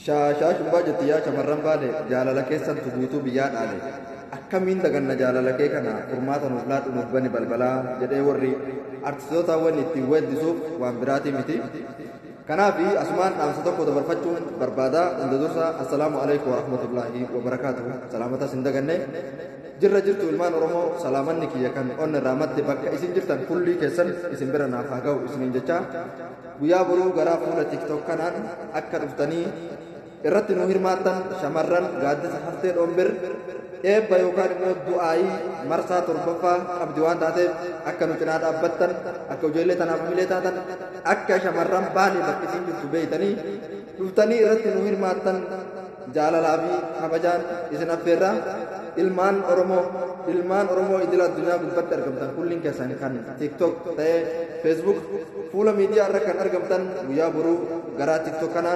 Shaashaa shumbaa jetti yaa shamarran Baale, jaalala keessantu guutuu biyyaa dhaale. Akkamiin daganna jaalala kee kana, furmaata nuuf laadhu, nuuf bani balbalaa jedhee warri artistoota wanni ittiin weeddisuuf waan biraatii miti. Kanaaf asumaan dhaamsa tokko dabarfachuun barbaada. Hunda dursa, assalaamu alaikum warahmatullaahi wabarakaatuhu. Salaamatas hin daganne. Jirra jirtu ilmaan Oromoo? Salaamanni kiyya kan onna irraa madde bakka isin jirtan kullii keessan isin bira naaf haa ga'u isiniin jecha, guyyaa boruu garaa fuula TikTok kanaan akka dhuftanii irratti nu hirmaattan, shamarran Gaaddisa Haftee Dhombir eebba yookaan immoo du'aayii marsaa torbaffaa qabdi waan taateef, akka nu cinaa dhaabbattan, akka ijoollee tanaaf hamilee taatan, akka shamarran Baalee bakka isin jirtu beeytanii dhuftanii irratti nu hirmaattan jaalalaa fi kabajaan isin affeerraa. Ilmaan Oromoo, ilmaan Oromoo idil addunyaa gubbatti argamtan kulliin keessan, kan TikTok ta'ee Facebook fuula miidiyaa irra kan argamtan, guyyaa boruu garaa TikTok kanaan